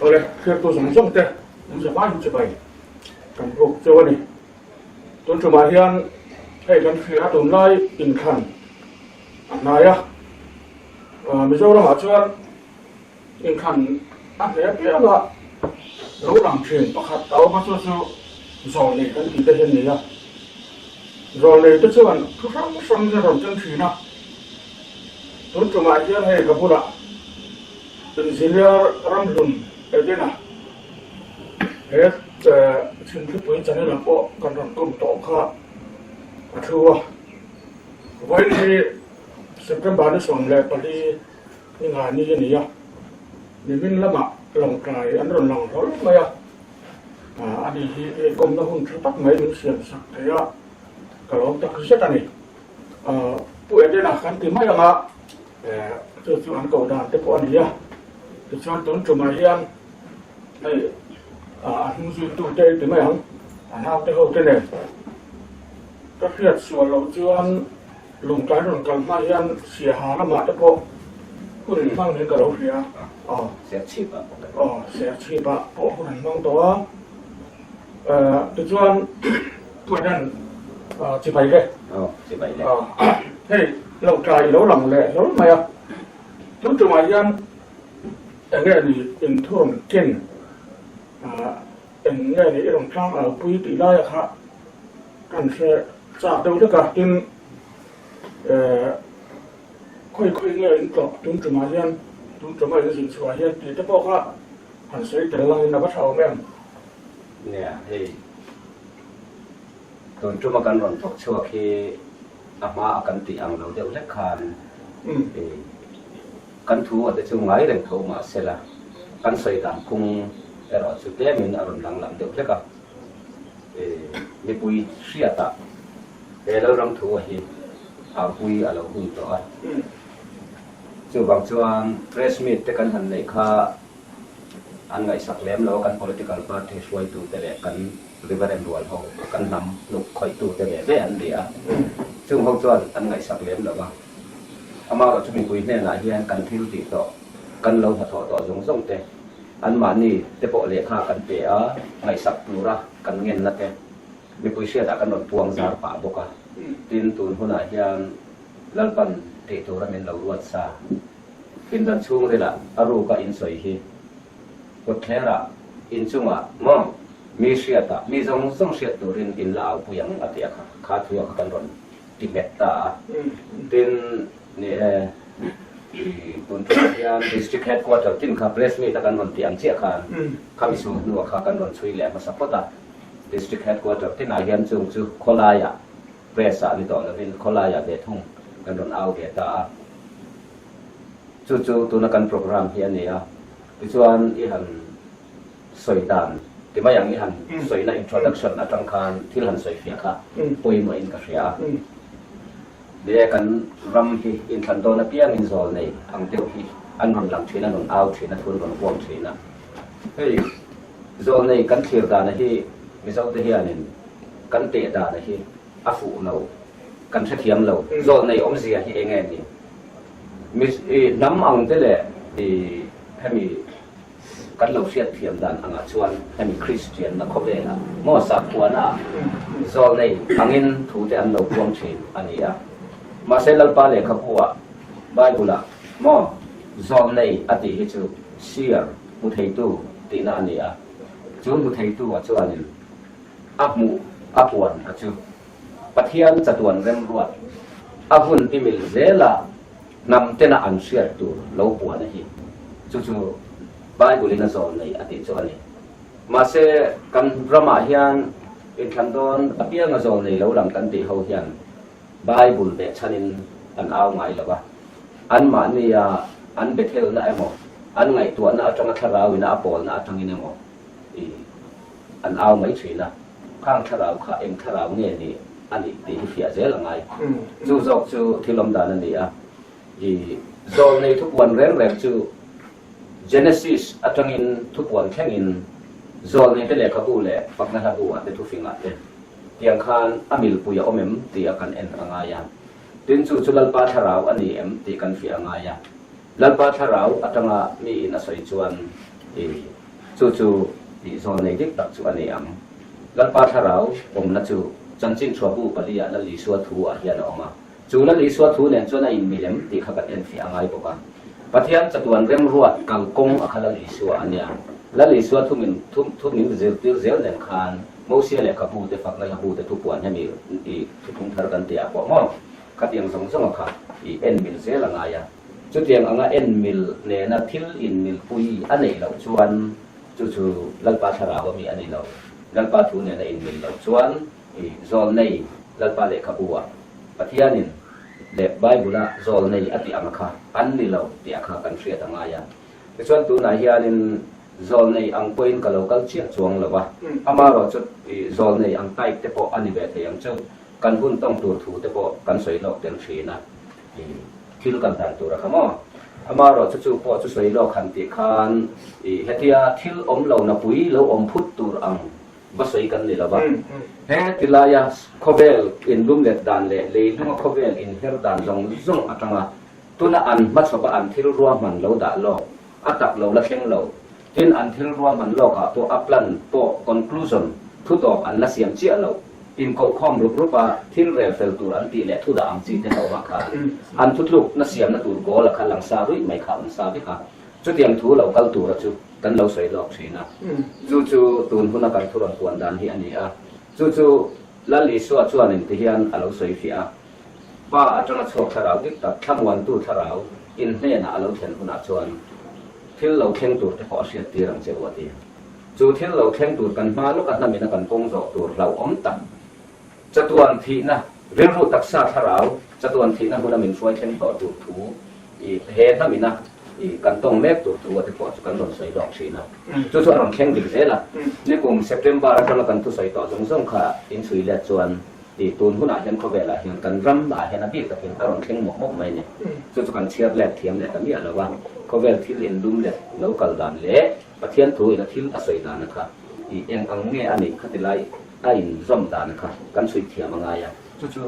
Awle, thliartu zawng zawng te an za vai chibai kan buk cheu a ni. Tun tumah hian hei kan hria tunlai inthlan a hnai a, Mizoramah chuan inthlan a hle piang a, lo lang thin pakhat a awm a, chu chu zawlnei kan tih te hi a ni a. Zawlnei te chuan thu hrang hrang hi a rawn keng thin a, tun tumah hian hei ka bulah Engineer Ramhlun Edena he Chhimthlipui channel ah pawh kan rawn tum tawh kha a thu a. Vawiin hi September ni 14 ni nga ni a ni a, nimin lamah Lawngtlai an rawn lang hlawl mai a, ani hi kawmna hun tha tak mai min siam sak thei a, ka lawm tak zet a ni. Pu Edena kan ti mai ang a. Chu chu an koh dan te pawh a ni a, tichuan tun tumah hian hei a hnung zuitu te ti mai ang, a naute ho te nen ka hriat sual loh chuan lungtlai rawn kal hma hian Siaha lamah te pawh hun an hmang niin ka lo hria a, aw Serchhipah pawh hun an hmang tawh a, tichuan Puadan chibai le. Aw, chibai le. Hei, lo tlai lo lang leh hlawl mai a. Tun tumah hian eng nge ni inthuram ken, eng nge ni i rawn tlang au pui tih laia kha kan hre chak deuh hlek a. Tin, khawi khawi nge in tlawh tun tumah hian, tun tumah in zin chhuah hian tih te pawh kha han sawi tel langin a va tha awm em? Nia, hei tun tuma kan rawn thawk chhuak hi a hma a kan tih ang lo deuh hlek khan kan thu a te chu ngai reng tho mah se la, kan sawi dan phung erawh chu tlemin a rawn danglam deuh hlek a. Mipui hriatah he Lalram thu a hi aupui a lo hun tawh a. Chuvang chuan press meet te kan han neih kha An ngaihsak lem lo a, kan political party hruaitute leh kan Reverend rual ho, kan hnam hnuk khawihtute ve ve an ni a, chung ho chuan an ngaihsak lem lo a. Amaherawhchu mipui hnenah hian kan thil tih tawh, kan lo hnathawh tawh zawng zawng te, anmahni te pawh lehkha kan pe a, ngaihsak tura kan ngenna te mipui hriatah kan rawn puang zar pah bawk a. Tin, tun hunah hian Lalpan tih tura min lo ruat sa. Pindan chhungrilah a ruka in sawi hi kawtthlerah inchungah maw mi hriatah mi zawng zawng hriat turin in la aupui ang a ti a kha kha thu a kha kan rawn ti nghet ta a. Tin, ni e, tun ṭumah hian District Headquarter tin kha Press Meet a kan rawn tih ang chiah khan khami sul hnuah kha kan rawn chhui leh hmasa phawt a. District Headquarter tinah hian chung chu khawlaiah Press ah ni tawh lovin khawlaiah ve thung kan rawn au ve ta a. Chu chu tuna kan program hi a ni a, tichuan i han sawi dan ti mai ang, i han sawina introduction atang khan thil han sawi fiah kha pawimawhin ka hria a. Ni e, kan ram hi inthlan dawn apiangin zawl nei ang deuh hi an rawn lang thin, an rawn au thin a, thu an rawn huam thin a. Hei zawl nei kan thlir dana hi Mizote hianin kan teh dana hi a fuh lo, kan hrethiam lo. Zawl nei awmzia hi eng nge ni? Mi hnam ang te leh i hemi kan lo hriat thiam dan angah chuan hemi Kristian na khawvelah maw sakhuana ah zawlnei angin thu te an lo puang thin a ni a. Mahse Lalpa lehkhabu ah Bible ah maw zawlnei a tih hi chu seer, hmu theitu tihna a ni a. Chu hmu theitu ah chuanin a hmuh a puan a chu. Pathian chatuan remruat a hun ti mil zela hnam tena an hriat tur lo puan a hi. Chu chu Bible in a zawl nei a tih chu a ni. Mahse kan ramah hian inthlan dawn apianga zawl nei lo lang kan tih ho hian Bible behchhanin an au ngai lo a. Anmahnia an bethelna emaw, an ngaihtuahna atanga thlarauina a pawlna atangin emaw i an au mai thin a. Khang thlarau kha eng thlarau nge ni a nih tih hi fiah zel a ngai. Chu zawk chu thil awm dan a ni a. I zawlnei thupuan reng reng chu Genesis atangin thupuan thlengin zawlneite lehkhabu leh fakna hlabu ah te thufing ah te tiang khan a milpui a awm em tih a kan en a ngai a. Tin chu chu Lalpa thlarau a ni em tih kan fiah a ngai a. Lalpa thlarau atanga mi in a sawi chuan i. Chu chu tih zawn nei dik tak chu a ni ang. Lalpa Thlarau awmna chu Chanchin Chhuahbu paliah Lal Isua thu ah hian a awm a. Chu Lal Isua thu nen chuan a inmilem tih kha kan enfiah a ngai bawk a. Pathian chatuan remruat kalkawng a kha Lal Isua a nia. Lal Isua thu min thu thu min zirtir zel nen khan Mosia lehkhabu te fakna hlabu te thupuan hemi i thuphung thar kan tih ah pawh maw khatiang zawng zawng a kha i en mil zel a ngai a. Chutiang anga en mil nena thil in milpui a neih loh chuan chu chu Lalpa Thlarau a mi a ni lo. Lalpa thu nena in mil loh chuan i zawlnei Lalpa lehkhabu ah Pathianin leh Bible a zawlnei a tih ang kha an ni lo tih a kha kan hriat a ngai a. Tichuan tunah hianin zawlnei ang pawhin ka lo kal chiah chuang lo a, amaherawhchu i zawlnei ang type te pawh a ni ve thei ang chu. Kan hun tawng tur thu te pawh kan sawi lawk tel thin a. I thil kal dan tur a kha maw? Amaherawhchu chu pawh chu sawi lawk han tih khan i hetia thil awm lo na pui lo awm phut tur ang va sawi kan ni lo va. He ti laia khawvel inlum let dan leh leihlunga khawvel inher dan zawng zawng atanga tuna an hmachhawpa an thil ruahman lo dah lawk a tak lo la thleng lo. Tin, an thil ruahman lawkah pawh a plan pawh conclusion thu tawp an la siam chiah lo. Inkohkhawm rup rup a thil rel fel tur an tih leh thu dah ang chi te ho ah khan an thutluk na siamna tur goal a kha lang sa ruih mai kha awm sa vek a. Chutiang thu lo kal tura chu kan lo sawi lawk thin a. Chu chu tun huna kan thu rawn puan dan hi a ni a. Chu chu Lal Isua chuanin ti hian a lo sawi fiah a, Pa atanga chhuak thlarau dik tak, thlamuantu thlarau in hnenah a lo thlen hunah chuan thil lo thleng tur te pawh a hriat tir ang che u a ti. Chu thil lo thleng tur kan hma lawka hnamina kan kawng zawh tur hlauhawm tak, chatuan thihna, rilru taksa thlarau chatuan thihna huna min hruai thleng tawh tur thu i he hnamina i kan tawng mek tur thu a te pawh chu kan rawn sawi lawk thin a. Chu chu a rawn thleng dik zel a. Nikum September atanga kan thusawi tawh zawng zawng kha inchhui let chuan i tun hunah hian khawvelah hian kan ram ah hian a bik takin a rawn thleng mawp mawp mai a ni. Chu chu kan chhiar let thiam leh ta miah lo a. Khawvel thil inlum let lo kal dan leh Pathian thu in a thil a sawi dan a kha i eng ang nge a nih khati lai a in zawm dan a kha kan chhui thiam a ngai a, chu chu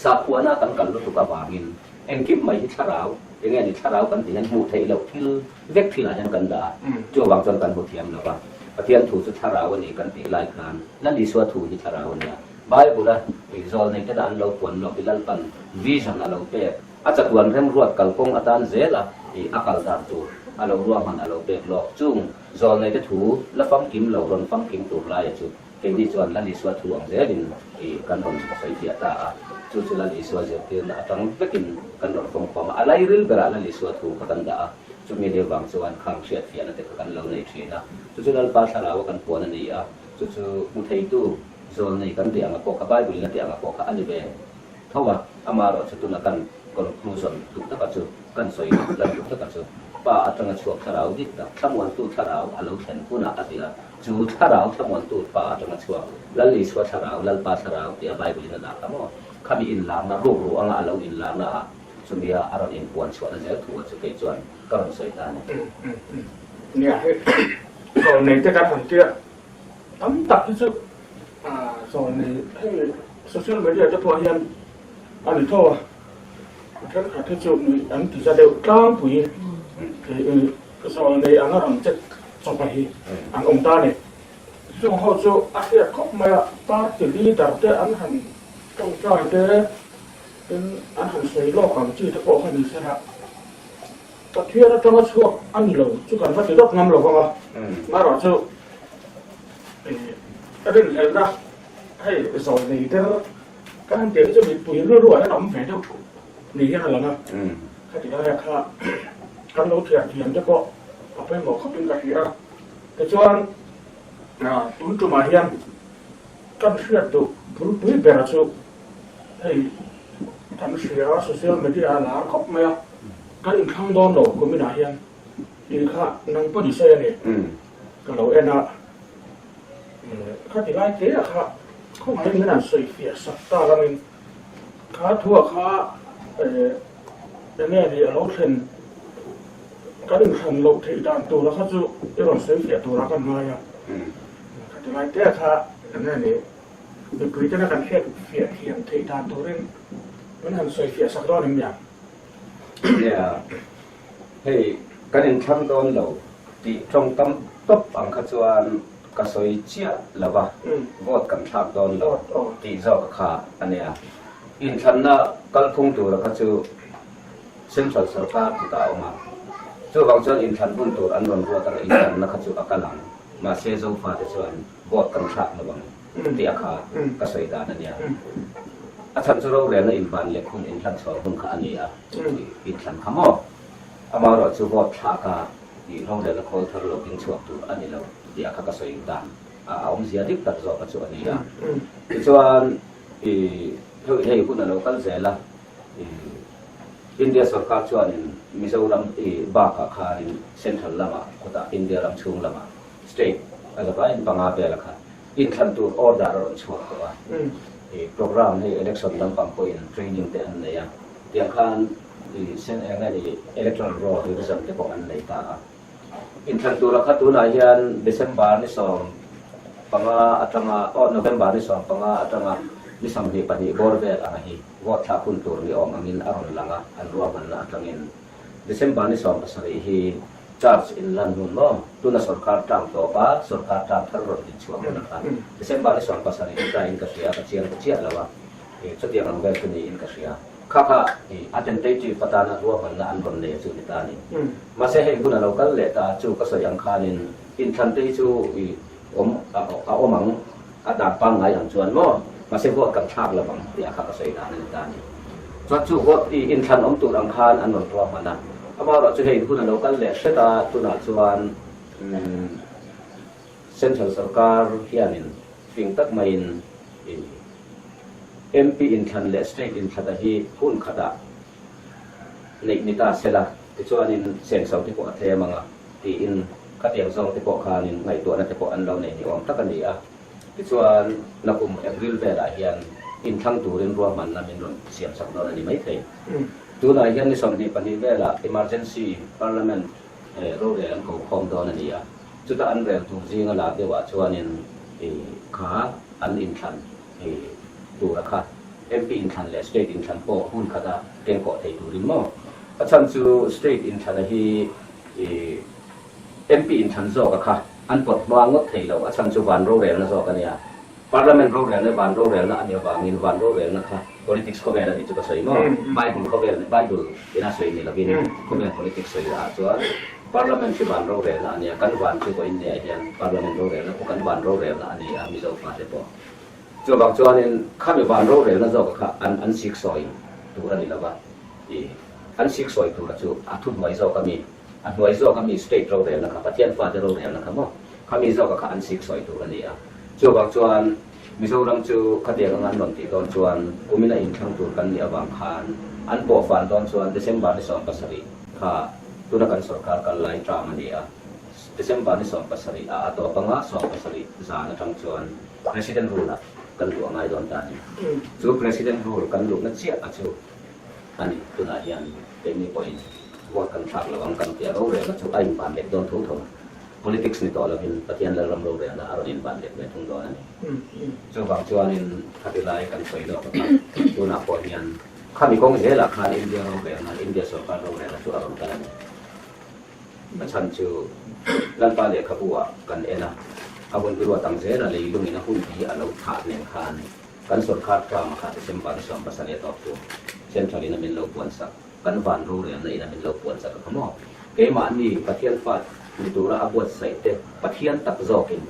sakhuana kan kal lutuk avangin engkim mai hi thlarau eng nge ni thlarau kan tih hian hmuh theih loh thil vek thil ah hian kan dah a, chu avang chuan kan hmu thiam lo va, Pathian thu chu thlarau a ni kan tih lai khan Lal Isua thu hi thlarau a nia, Bible a i zawl nei tena an lo puan lawk i Lalpan vision a lo pek. A chatuan remruat kalkawng atan zela i a kal dan tur a lo ruahman a lo pek lawk. Chung zawlneite thu la famkim lo rawn famkim tur laia chu keini chuan Lal Isua thu ang zelin i kan rawn sawi fiah ta a, chu chu Lal Isua zirtirna atang vekin kan rawn fawmkhawm a, a lairil berah Lal Isua thu kha kan dah a, chumi leh vang chuan khang hriat fiahna te kha kan lo nei thin a, chu chu Lalpa Thlarau a kan puan a ni a, chu chu hmu theitu zawlnei kan tih anga pawh kha Bible in a tih anga pawh kha a ni ve. Tho a, amaherawh chu tuna kan conclusion duh taka chu, kan sawi lan duh taka chu, Pa atanga chhuak thlarau dik tak, thlamuantu thlarau a lo thlen hunah a ti a, chu thlarau thlamuantu Pa atanga chhuak, Lal Isua thlarau, Lalpa thlarau tia Bible in a dah kha maw? Khami inlarna, rukru anga a lo inlarna ah chumia a rawn inpuan chhuahna zel thu a chu kei chuan ka rawn sawi ta a ni. Nia hei zawlnei te kan han tia tam tak hi chu Zawlnei hei social media te pawh hian a ni tho a, a thenkhat hi chu nuih an ti za deuh tlangpui zawlnei anga rawn che chawpa hi an awm ta a ni. Chung ho chu a hriat khawp mai a, party leader te an han tawngtai te tin an han sawi lawk ang chi te pawh kha ni se la, Pathian atanga chhuak a ni lo chu kan va ti dawt ngam lo vang a, marawh chu Rinhlelhna hei zawi nei der kan han tih hi chu mipui rilru ah hian a awm ve deuh ni hian a lang a, khati laia kha kan lo thiam thiam te pawh a pawimawh khawp in ka hria a, tichuan tun tumah hian kan hriat duh bulpui bera chu hei kan hria social media a lar khawp mai a, kan inthlang dawn lo kuminah hian tih kha nang pawh ni sawi a ni. Ka lo en a, kha ti lai te a kha khawngaihin min han sawi fiah sak ta langin kha thua kha eng nge ni a lo thlen kan inhran loh theih dan tura kha chu i rawn sawi fiah tura kan ngai a, kha ti lai te a kha eng nge ni mipui tena kan hriat fiah thiam theih dan turin min han sawi fiah sak dawn em niang? Nia, hei kan inthlang dawn lo. Tih tawngkam tawp ang kha chuan ka sawi chiah lo va, vote kan thlak dawn lo tih zawk kha a nia. Inthlanna kalphung tura kha chu Central sorkar kutah a awm a, chuvang chuan inthlan hun tur an rawn ruat anga inthlanna kha chu a kal ang. Mahse Zofate chuan vote kan thlak lo ang tih a kha ka sawi dan a nia. A chhan chu rorelna invan leh hun inhlan chhuah hun kha a ni a, inthlan kha maw? Amaherawh chu vote thlak a tih rorelna khawl thar lo ding chhuak tur a ni lo tih a kha ka sawi dan a awmzia dik tak zawk a chu a ni a. Tichuan i hei hun a lo kal zel a, i India sorkar chuanin Mizoram i bakah khanin Central lamah khawtah India ram chhung lamah state a zavaiin panga vela kha inthlan tur order a rawn chhuak tawh a. I program hei election lampang pawhin training te an nei a, tiang khan I sen eng nge ni electoral roll revision te pawh an nei ta a. Inthlan tura kha tunah hian December ni 15 atanga aw November ni 15 atanga ni 22 bawr vel ang hi vote thlak hun tur ni awm angin a rawn lang a, an ruahmanna atangin December ni 17 hi charge inlan hun maw tuna sorkar term tawp a sorkar term thar rawn inchhuah hun a kha December ni 17 hi tain ka hria ka chiang ta chiah lo a, chutiang ang vel chu niin ka hria. Kha kha i a tentative atana ruahmanna an rawn nei chu ni ta a ni. Mahse hei hun a lo kal leh ta chu ka sawi ang khanin inthlan te hi chu i awm a awm ang a dan pangngai ang chuan maw mahse vote kan thlak lo ang tih a kha ka sawi dan a ni ta a ni. Chuan chu vote i inthlan awm tur ang khan an rawn ruahman a, amaherawh chu hei hun a lo kal leh hret a tunah chuan Central sorkar hianin fing tak maiin i MP inthlan leh state inthlata hi hun khatah neih ni ta sela, tichuanin senso te pawh a tlem ang a, tiin khatiang zawng te pawh khanin ngaihtuahna te pawh an lo nei ni awm tak a ni a. Tichuan, nakum April velah hian inthlang turin ruahmanna min rawn siamsak dawn a ni maithei. Tunah hian ni 22 velah emergency parliament rorel an ko khawm dawn a ni a, chutah an rel tur zinga lar deuhah chuanin kha an inthlan tura kha MP inthlan leh state inthlan pawh hmun khata kengkawh thei turin maw? A chhan chu state inthlana hi MP inthlan zawka kha an pawt hma ngawt thei lo, a chhan chu van rorelna zawk a nia. Parliament rorelna van rorelna a nih avangin van rorelna kha politics khawvel a nih chu ka sawi maw? Bible khawvel Bible ina sawi ni lovin khawvel politics sawi ah chuan Parliament hi van rorelna a nia, kan van chu vawiin nia hian Parliament rorelna pawh kan van rorelna a ni a, Mizo fate pawh. Chuvang chuanin khami van rorelna zawka kha an an siksawi tur a ni lova, i an siksawi tura chu a thuhnuai zawk a mi, a hnuai zawk a mi state rorelna kha, Pathian fate rorelna kha maw, khami zawka kha an siksawi tur a ni a. Chuvang chuan Mizoram chu khatiang anga an rawn tih dawn chuan kumina inthlang tur kan nih avang khan an pawhfan dawn chuan December ni 17 kha tuna kan sorkar kal lai term a ni a, December ni 17 ah a tawp anga 70 zan atang chuan President rule ah kan luh a ngai dawn ta a ni. Chu President rule kan luhna chiah a chu a ni. Tunah hian keini pawhin vote kan thlak lo ang kan tia rorelna chu a invan leh dawn tho tho. Politics ni tawh lovin Pathian Lalram rorelna a rawn invan leh ve thung dawn a ni. Chuvang chuanin khati lai kan sawi lawk a kha tunah pawh hian khami kawng zelah khan India rorelna, India sorkar rorelna chu a rawn kal a ni. A chhan chu Lalpa lehkhabu ah kan en a, a hun biruat ang zela leilungin a hun hi a lo thah nen khan kan sorkar term kha December ni 17 a tawp tur Central in a min lo puansak. Kan van rorelna in a min lo puan chak a kha maw? Keimahni Pathian fa ni tura a buatsaih te Pathian tak zawkin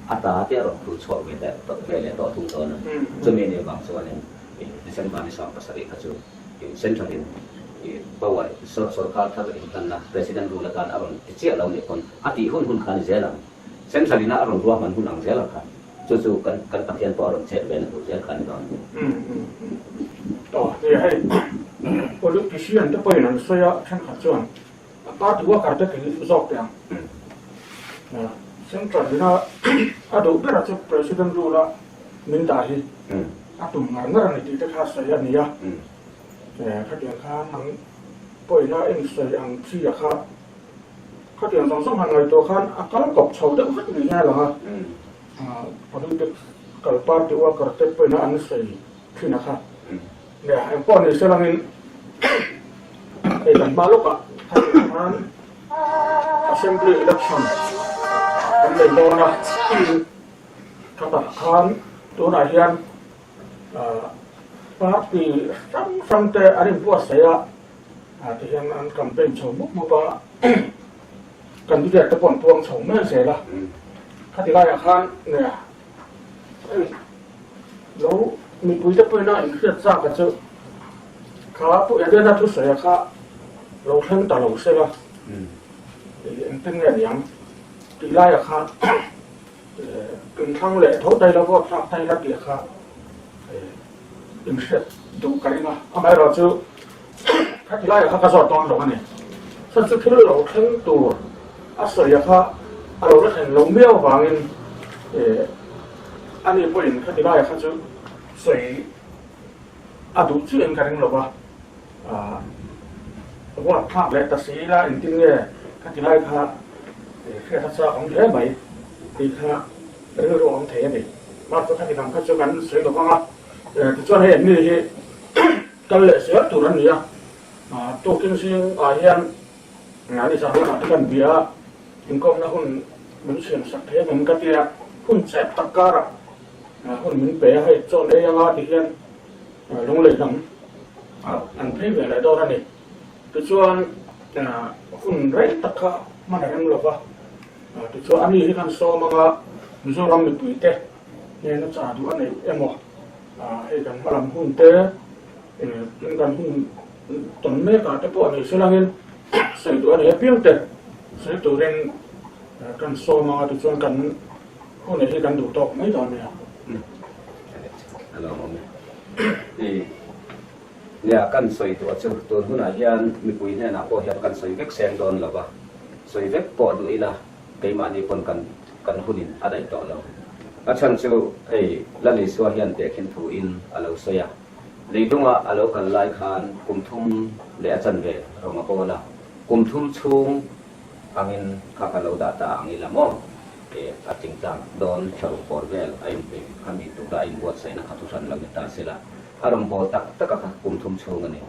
a ta te a rawn phur chhuak ve leh ve leh tawh thung dawn a. Chumi nih avang chuanin December ni 17 kha chu Central in power sorkar thar inhlanna President rule atan a rawn ti chiah lo nih pawn a tih hun hun kha a ni zel ang. Central in a rawn ruahman hun ang zel ang kha. Chu chu kan kan Pathian pawh a rawn chet ve na tur zel kha a ni dawn. Aw nia hei politician te pawhin an sawi a thenkhat chuan a party worker te tih zawk teh ang. Central ina a duh ber a chu president rule a min dah hi a tum ngar ngar a ni tih te kha sawi a ni a. Khatiang khan ang pawhin a insawi ang chi a kha Khatiang zawng zawng han ngaihtuah khan a kal kawp chho deuh vek ni hian a lang a, politics kal party worker te pawhin an sawi thin a kha. Nia, engpawh ni se langin hei kan hma lawkah khatiang khan. Assembly Election kan nei dawn a, khatah khan tunah hian party hrang hrang te an inbuatsaih a, tihian an campaign chho mup mup a, candidate te pawh an puang chho mek zel a, khati laiah khan nia hei lo mipui te pawhin a inhriat chak a chu kha Pu Edena thusawi a kha lo thleng ta lo sela engtin nge niang tih laiah khan inthlang leh tho ta ila vote thlak ta ila tih kha inhriat duh ka ring a, amaherawhchu khati laiah kha ka zawt dawn lo a ni. Chhan chu thil lo thleng tur a sawi kha a lo la thlen lo miau vangin ani pawhin khati laiah kha chu sawi a duh chiah in ka ring lo va, ruat thlak leh ta si ila engtin nge khati lai kha hriat a chak awm hle mai tih kha rilru a awm thei a ni. Mahse khati lam kha chu kan sawi lo vang a, tichuan hei anni hi kal leh zel tur an ni a, tukin zingah hian ni zan lamah te kan bia a, inkawmna hun min siam sak thei ang em ka tia, hun chep tak karah Hun min pe a, hei chawn ei anga ti hian lunglei lam an phei ve leh dawn a ni. Tichuan hun rei tak kha hman a rem lo va, tichuan ani hi kan sawm anga Mizoram mipuite hnena chah duh a neih emaw, hei kan hma lam hun te, tin kan hun tawn mekah te pawh a nei selangin sawi duh a nei apiang te sawi turin kan sawm anga tichuan kan Hun hi kan duh tawk mai dawn nia. A lo awm e. Hei nia kan sawi duh a chu tun hunah hian mipui hnenah pawh hian kan sawi vek seng dawn lo va, sawi vek pawh duh ila keimahni pawn kan kan hunin a daih tawh lo. A chhan chu hei Lal Isua hian tehkhin thuin a lo sawi a, leilunga a lo kal lai khan kum thum leh a chanve rawng a bawl a, kum thum chhung angin kha ka lo dah ta ang ila maw? A tingtang dawn thlaruk pawr vel a inpe kha mi tura a inbuatsaihna kha thu hran lo ni ta sela, a rawn bawl tak tak a kha kum thum chhung a ni.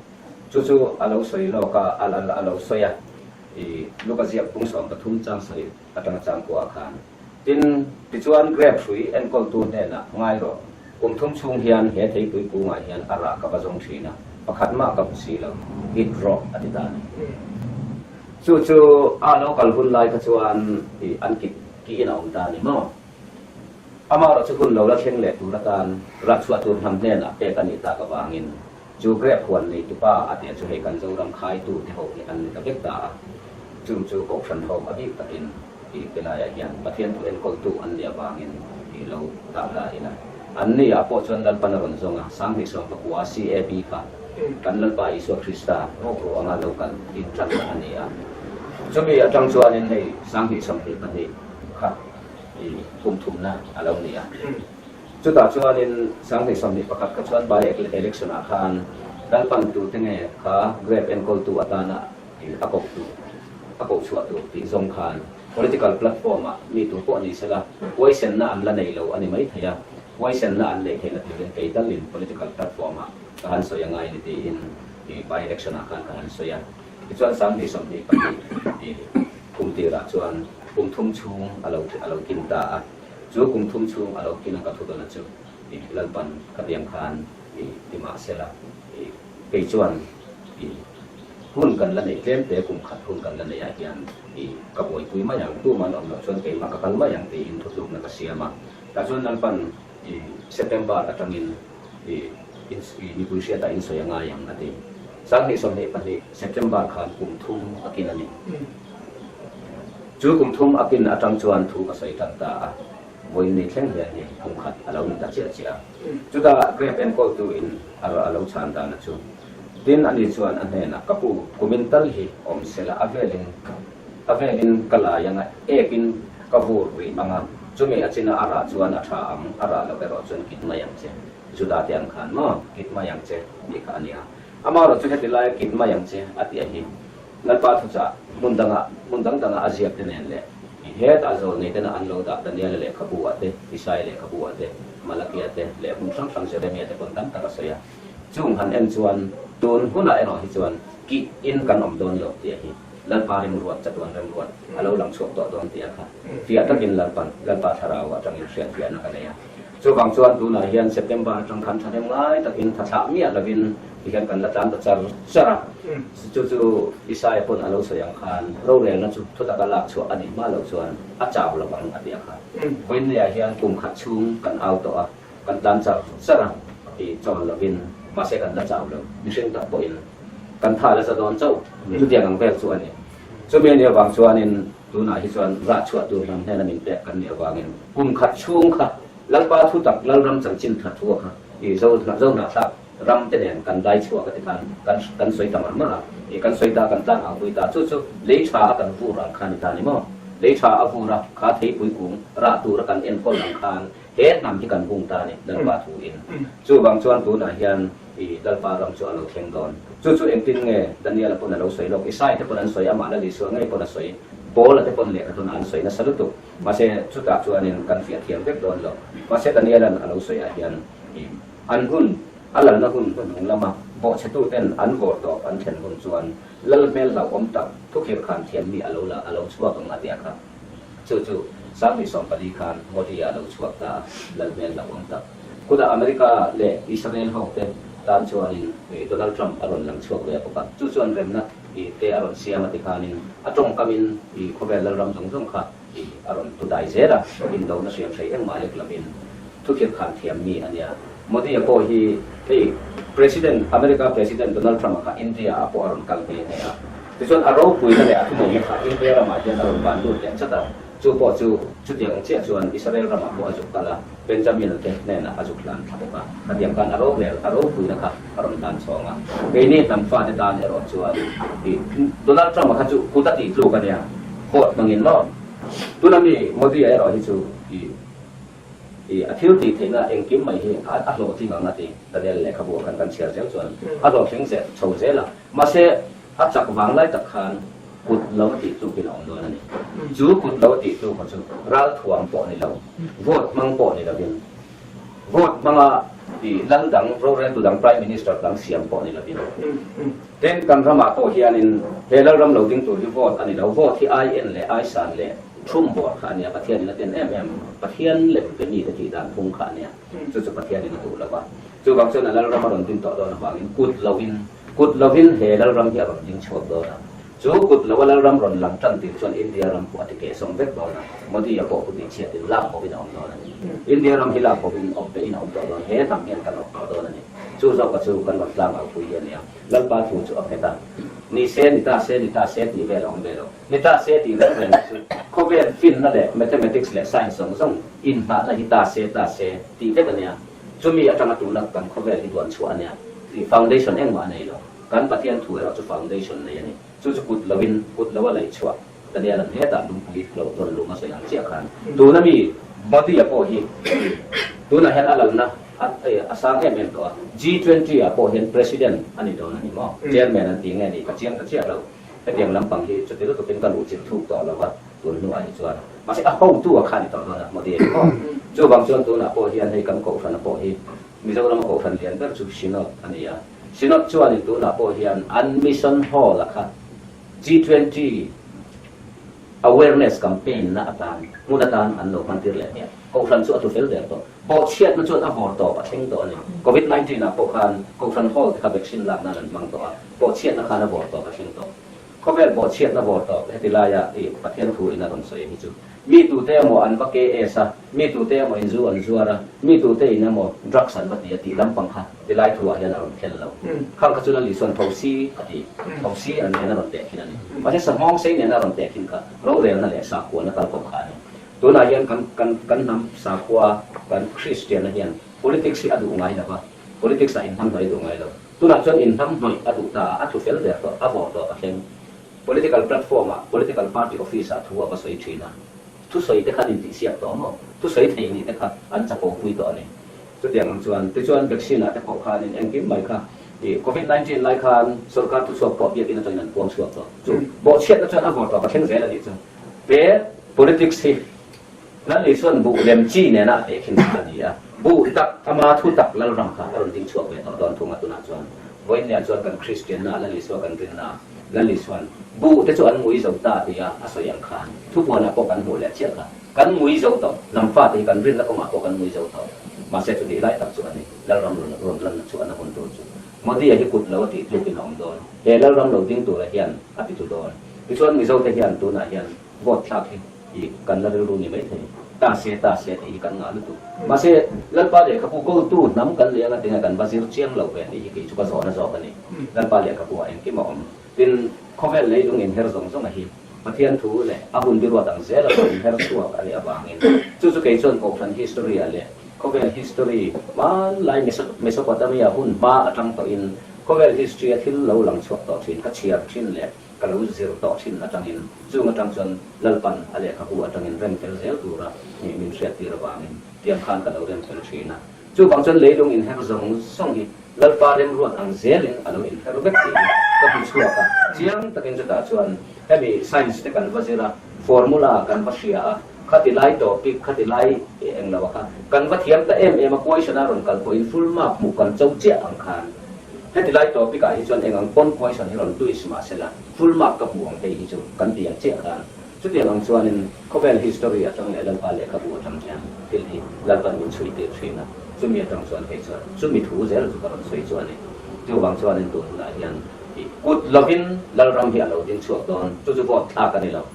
Chu chu a lo sawi lawk a, a lo sawi a, i Luka ziak pung 13 chang sawi atanga chang kuah khan. Tin, tichuan grape hrui enkawltu hnenah ngai rawh, kum thum chhung hian he theipui kungah hian a rah ka va zawng thin a, pakhat mah ka hmu si lo, it rawh a ti ta a ni. Chu chu a lo kal hun lai kha chuan an kit kiin a awm ta a ni maw? Amaherawh chu hun lo la thleng leh tur atan rah chhuah tur hnam hnenah pek a nih tak avangin chu grape huan nei tupa a tia chu hei kan Zoram khaitu te ho hi an ni ta vek ta a. Chung chu Kohhran ho a bik takin i ti laiah hian Pathian thu enkawltu an nih avangin i lo dah ta ila. An niah pawh chuan Lalpan a rawn zawng a, 1909 CAB kha kan Lalpa Isua Krista rawkru anga lo kal inṭanna a ni a. Chumi aṭang chuanin hei 2022 kha i kum thumna a lo ni a. Chutah chuanin 2021 kha chuan by election-ah khan Lalpan tute nge kha grape enkawltu atana a koh tur, a koh chhuah tur tih zawng khan political platform-ah mi tur pawh ni sela, huaisenna an la nei lo a ni mai thei a, huaisenna an neih theihna turin kei talin political platform-ah ka han sawi a ngai ni tiin by election-ah khan ka han sawi a. Tichuan 2022 tih kum tirah chuan kum thum chhung a lo a lo kin ta a, chu kum thum chhung a lo kin a ka thudawna chu Lalpan khatiang khan ti mah sela kei chuan Hun kan la neih tlem te, kum khat hun kan la neih ah hian i ka buaipui mai ang, tuman awm loh chuan keimah ka kal mai ang tiin thutlukna ka siam a. Tah chuan Lalpan i September atangin i i mipui hriatah in sawi a ngai ang a ti. 2022 September khan kum thum a kin a ni. Chu kum thum a kin atang chuan thu ka sawi tan ta a. Vawiin ni thleng hian hei kum khat a lo ni ta chiah chiah a. Chutah grape enkawltu in a lo chhan dana chu Tin, ani chuan a hnenah, Ka pu, kumin tal hi awm sela, a velin a velin ka lai anga, ekin ka vur rih ang a, chumi a china a rah chuan a tha ang, a rah loh erawh chuan kit mai ang che. Juda te ang khan maw, kit mai ang che tih kha a ni a. Amaherawh chu heti laia kit mai ang che a tih a hi Lalpa thuchah hmun dangah hmun dang dangah a ziak te nen leh i hetah zawlnei tena an lo dah Daniela lehkhabu ah te, Isaia lehkhabu ah te, Malakia te leh hmun hrang hrang Jeremia te pawn tam tak a sawi a. Chung han en chuan tun hunah erawh hi chuan kih in kan awm dawn lo tih a hi. Lalpa remruat, chatuan remruat a lo lang chhuak tawh dawn tih a kha fiah takin Lalpan, Lalpa thlarau atangin hriatfiahna ka nei a. Chuvang chuan tunah hian September atang khan thahnem ngai takin thathlah miah lovin tihian kan la tlan ta char char a. Chu chu Isaia pawn a lo sawi ang khan rorelna chu thutaka lak chhuah a nih hma loh chuan a chau lo ang a ti a kha. Vawiinlaiah hian kum khat chhung kan au tawh a, kan tlan char char a tih chawl lovin mahse kan la chau lo, mihring tak pawhin kan tha la za dawn chauh chutiang ang vel chu a ni. Chumi a nih avang chuanin tunah hi chuan rah chhuah tur hnam hnena min pek kan nih avangin kum khat chhung kha Lalpa thu tak Lalram chanchin tha thu a kha i zo zo hnahthlak ram te nen kan dai chhuak a ti khan kan kan sawi ta mar mar a, i kan sawi ta kan tlang ang pui ta chu chu lei tha a kan vur ang kha ni ta ni maw? Lei tha a vur a kha theipui kung rah tur a kan enkawl ang khan he hnam hi kan hung ta a ni Lalpa thu in. Chuvang chuan tunah hian i Lalpa ram chu a lo thleng dawn. Chu chu engtin nge Daniel-a pawn a lo sawi lawk, Isai te pawn an sawi, amah Lal Isua ngei pawn a sawi, Paul-a te pawn lehkha tuna an sawi nasa lutuk. Mahse chutah chuanin kan fiah thiam vek dawn lo. Mahse Daniel-a'n a lo sawi ah hian i an hun, a lalna hun hnuhnung lama bawhchhetuten an vawr tawp an thlen hun chuan Lal hmel hlauhawm tak thukhirh khan thiam mi a lo la a lo chhuak ang a tia kha. Chu chu 2014 khan Modi-a a lo chhuak ta a, Lal hmel hlauhawm tak. Kutah America leh Israel ho te tan chuanin Donald Trump a rawn lang chhuak ve bawk a, chu chuan remna te a rawn siam a ti khanin a tawngkamin khawvel lalram zawng zawng kha a rawn tu dai zel a, indona hriam hrei engmah lek lovin thukhirh khan thiam mi a nia. Modi-a pawh hi hei President, America President Donald Trump-a kha India-ah pawh a rawn kal nghe nghe a. Tichuan a ropuina leh a thuneihna kha India ramah hian a rawn van lut leh chat a, chu pawh chu chutiang ang chiah chuan Israel ramah pawh a zuk kal a, Benjamin-a te hnenah a zuk hlan thla bawk a. Khatiang khan a rorel, a ropuina kha a rawn hlan chhawng a. Keini hnam fate tan erawh chuan i Donald Trump-a kha chu kut a tih tluk a nia, vote hmangin maw? Tuna mi Modi-a erawh hi chu i i a thil tih theihna engkim mai hi a a hlawhtling ang a ti. Daniel lehkhabu ah khan kan chhiar zel chuan a hlawhtling zel chho zel a. Mahse a chak vang lai tak khan kut lo a tih tlukin a awm dawn a ni. Chu kut lo a tih tluk chu ralthuam pawh ni lo, vote hmang pawh ni lovin, vote hmanga i lal dang, roreltu dang, Prime Minister dang siam pawh ni lovin. Tin, kan ramah pawh hianin he lalram lo ding tur hi vote a ni lo. Vote hi ai en leh ai san leh thum bawr kha a nia, Pathianin a ten em em. Pathian lem pe mite tih dan phung kha a nia. Chu chu Pathianin a duh lo va. Chuvang chuan a lalram a rawn din tawh dawn avangin kut lovin, kut lovin he lalram hi a rawn ding chhuak dawn a. Chu kut lova lalram rawn lang tan tir chuan India ram pawh a ti keh sawm vek dawn a, Modi-a pawh kut inchhiatin lak bawkin a awm dawn a ni. India ram hi lak bawkin awp behin a awm tawh dawn, he hnam hian kan awp tawh dawn a ni. Chu zawka chu kan rawn tlang au pui hi a nia. Lalpa thu chu a nghet a, Ni se, ni ta se, ni ta se tih vel a awm ve lo. Ni ta se tih reng reng chu khawvel finna leh mathematics leh science zawng zawng inhnahna hi ta se, ta se tih vek a nia. Chumi atanga tuna kan khawvel hi duan chhuah a nia. Tih foundation engmah a nei lo. Kan Pathian thu erawh chu foundation nei a ni. Chu chu kut lovin, kut lo a laih chhuah Daniel an hetah lungpui lo rawn lung a sawi ang chiah khan tuna mi Modi-a pawh hi tunah hian a lalna a sang em em tawh a. G20 ah pawh hian President a ni dawn a ni maw? Chairman an ti nge ni? Ka chiang ta chiah lo. Hetiang lampang hi chuti lutukin ka luh chilh thuk tawh lo va tun hnuah hi chuan. Mahse a hotu a kha a ni tawh dawn a Modi-a hi maw? Chuvang chuan tunah pawh hian hei kan kohhrana pawh hi Mizorama kohhran lian ber chu Synod a ni a. Synod chuanin tunah pawh hian an Mission Hall-a kha G20 awareness campaign na atan hmun atan an lo hmantir leh hmiah. Kohhran chu a tu fel der tawh. Bawhchhiatna chuan a vawr tawp a thleng tawh a ni. Covid 19 ah pawh khan Kohhran hall te kha vaccine lak nan an hmang tawh a, bawhchhiatna khan a vawr tawp a thleng tawh. Khawvel bawhchhiatna vawr tawp heti laia i Pathian thu in a rawn sawi hi chu mi tute emaw an va KS a, mi tute emaw in zu an zuar a, mi tute in emaw drugs an va ti a tih lampang kha tilai thu ah hian a rawn khel lo. Khang kha chu Lal Isuan thosi a ti. Thosi an nen a rawn teh khin a ni. Mahse sahmawng sei nen a rawn teh khin kha rorelna leh sakhuana kalkawp kha a ni. Tunah hian kan kan kan hnam sakhua kan Kristianna hian politics hi a duh ngai lo va, politics ah inhnamhnawih a duh ngai lo. Tunah chuan inhnamhnawih a duh ta a, a thu fel der tawh, a vawr tawh a thleng. Political platform ah, political party office ah thu a va sawi thin a. Thusawi te kha an intihsiak tawh maw? Thusawi thei nih te kha an chapo pui tawh a ni. Chutiang ang chuan, tichuan vaccine ah te pawh khanin engkim mai kha i covid 19 lai khan sorkar thuchhuak pawh biakin atangin an puang chhuak tawh. Chu bawhchhiatna chuan a vawr tawp a thleng zel a nih chu. He politics hi Lal Isuan buh lem chi nena a tehkhin kha a ni a, buh tak ama thu tak Lalram kha a rawn ding chhuak ve tawh dawn thung a tunah chuan vawiin nia chuan kan Kristianna Lal Isua kan rinna. Lal Isua'n buh te chu an ngui zo ta tia a sawi ang kha thupuanah pawh kan hmuh leh chiah kha. Kan ngui zo tawh, hnam fate hi kan rinna kawngah pawh kan ngui zo tawh. Mahse chutih lai tak chu a ni, Lalram rawn rawn lanna chu a na hun tur chu. Modi-a hi kut lo a tih tlukin a awm dawn. He Lalram lo ding tura hian a ti tu dawn. Tichuan Mizote hian tunah hian vote thlak hi i kan la rilru ni maithei. Ta se ta se tih hi kan ngah lutuk. Mahse Lalpa lehkhabu kawltu hnam kan leng a tinge kan va zir chiang lo ve tih hi kei chu ka zawhna zawk a ni. Lalpa lehkhabu ah engkim a awm. Tin, khawvel leilung inher zawng zawng a hi Pathian thu leh a hun biruat ang zela pawh inher chhuak a nih avangin chu chu kei chuan Kohhran history ah leh khawvel history hmanlai Mesopotamia hun hma atang tawhin khawvel history a thil lo lang chhuak tawh thin ka chhiar thin leh ka lo zir tawh thin atangin chung atang chuan Lalpan a lehkhabu atangin rem fel zel tura min hriattir avangin tiang khan ka lo rem fel thin a. Chuvang chuan leilung inher zawng zawng hi Lalpa remruat ang zelin a lo inher vek tih hi ka hmu chhuak a. Chiang takin chutah chuan hemi science te kan va zir a, formula kan va hria a, khati lai topic, khati lai eng lo a kha kan va thiam ta em em a, question a rawn kal pawhin full mark hmuh kan cho chiah ang khan heti lai topic ah hi chuan eng ang pawn question hi rawn twist mah sela full mark ka hmu ang hei hi chu kan ti ang chiah khan Chutiang ang chuanin khawvel history atang leh Lalpa lehkhabu atang hian thil hi Lalpan min chhui tir thin a, chumi atang chuan kei chuan chumi thu zel chu ka rawn sawi chu a ni. Chuvang chuanin tun hunah hian i kut lovin Lalram hi a lo ding chhuak dawn, chu chu vote thlak a ni lo.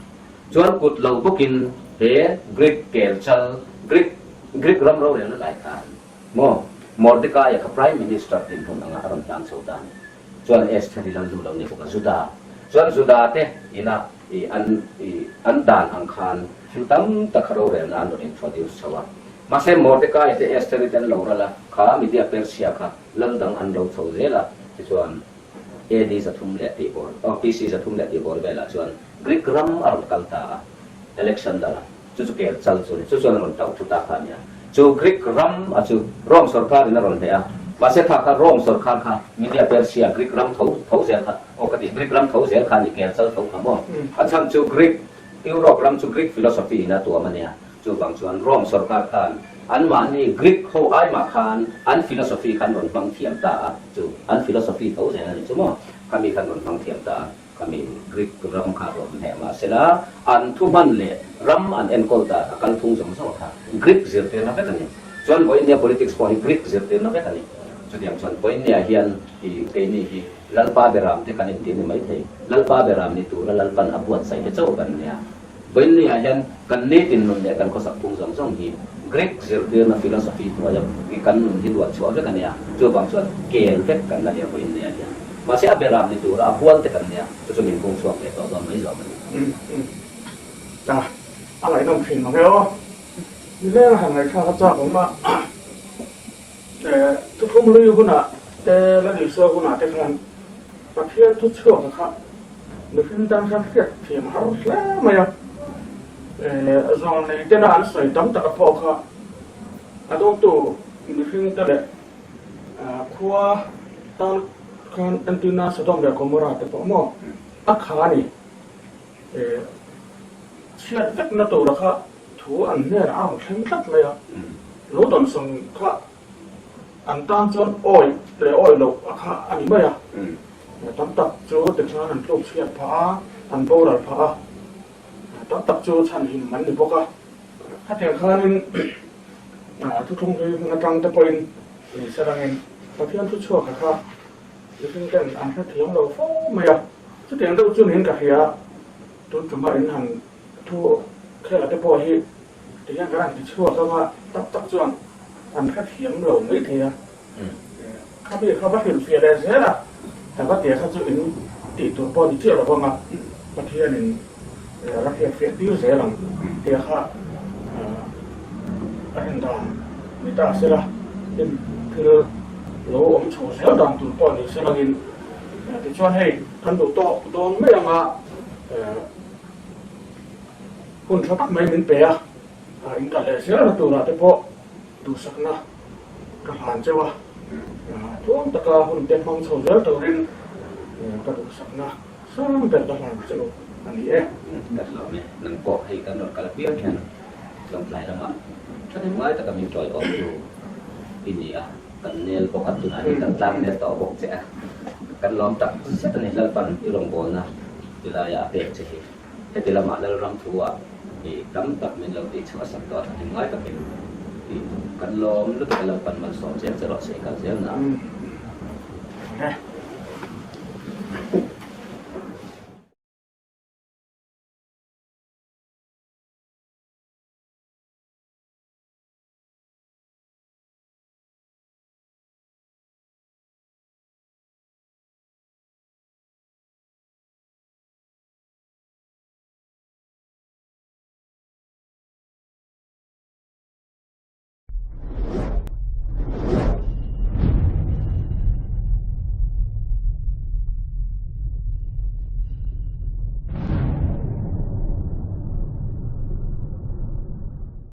Chuan kut lo bawkin he Greek kel chal, Greek Greek ram rorelna lai khan maw Mordecai-a kha Prime Minister dinhmun anga a rawn tlang chho ta a ni. Chuan Esther hi Lalnu lo ni bawk a, Juda chuan Juda te ina i an i an dan ang khan thil tam tak kha rorelna an rawn introduce chho a. Mahse Mordecai te Esther-i te an lo ral a, kha Media Persia kha lal dang an lo chho zel a, tichuan AD 300 tih bawr oh BC 300 tih bawr velah chuan Greek ram a rawn kal ta a, Alexander-a chu chu kel chal chu a ni, chu chuan a rawn tauh thu ta kha a nia. Chu Greek ram a chu Rome sorkar in a rawn hneh a, mahse kha kha Rome sorkar kha Media Persia Greek ram tho tho zel kha aw ka ti Greek ram tho zel kha a ni kel chal tho kha maw? A chhan chu Greek Europe ram chu Greek philosophy in a tuam a nia, chuvang chuan Rome sorkar khan anmahni Greek ho ai mah khan an philosophy khan rawn hmang thiam ta a, chu an philosophy tho zel a ni chu maw? Khami khan rawn hmang thiam ta a. Khami Greek ram kha rawn hneh mah sela, an thuhman leh ram an enkawl dan a kal phung zawng zawng kha Greek zirtirna vek a ni. Chuan vawiinnia politics pawh hi Greek zirtirna vek a ni. Chutiang chuan vawiinnia hian i keini hi Lalpa beram te kan inti ni maithei. Lalpa beram ni tura Lalpan a buatsaih te chauh kan nia. Vawiinnia hian kan nitin nun leh kan khawsak phung zawng zawng hi Greek zirtirna philosophy hnuaia kan nun hi luah chhuah vek a nia. Chuvang chuan kel vek kan la nia vawiinnia hian. Mahse a beram ni tura a hual te kan nia, chu chu min hung chhuak leh tawh dawn mai zawk a ni. A, a ngaihnawm thin mang e aw. Nileng a han ngaihthlak a chak awm a. Thuthlum hlui hunah te la Isua hunah te khan Pathian thu chhuak a kha mihring tan khan hriat thiam har hle mai a. Zawng nei tena an sawi tam tak a pawh kha a dawngtu mihring te leh khua tan khan entirna Sodom leh Gomorrah te pawh maw a kha a ni. Chhiat vekna tura kha Thu an hnenah a rawn thleng tlat mai a, lo dawnsawm kha an tan chuan awi leh awi loh a kha a ni mai a, tam tak chu tikhan an tluk chhiat phah a, an boral phah a, tam tak chu chhanhim an ni bawk a. Khatiang khanin thuthlung hlui hmun atang te pawhin ni sarangin Pathian thu chhuak a kha mihring ten an hrethiam lo fo mai a, chutiang deuh chu niin ka hria a, tun tumah in han Thu khela te pawh hi tihian kan han ti chhuak anga tak tak chuan an hrethiam lo mai thei a, khami kha va hrilhfiah leh zel a, ta va tia kha chu in tih tur pawh ni chiah lo vang a, Pathianin la hriatfiah tir zel ang tia kha a rin dan ni ta sela, in thil lo awm chho zel dan tur pawh ni selangin tichuan hei kan duh tawk dawn mai anga. Hun tha tak mai min pe a, in kal leh zel turah te pawh duhsakna ka hlan cheu a, tluang taka hun te hmang chho zel turin ka duhsakna sang ber ka hlan cheu a ni e. Kan lawm e, nang pawh hei kan rawn kal piang hian tlawmtlai ramah thahnem ngai taka min tawi awm tu i ni a, kan nel bawk a, tunah hian kan tlang nel tawh bawk che a. Kan lawm tak zet a ni Lalpan i rawngbawlna ti laia a pek che hi. Heti lamah Lalram thu-ah i tam tak min lo tih chhuah sak tawh a thahnem ngai takin i kan lawm lutuk a Lalpan malsawm zel che rawh se i kal zel na.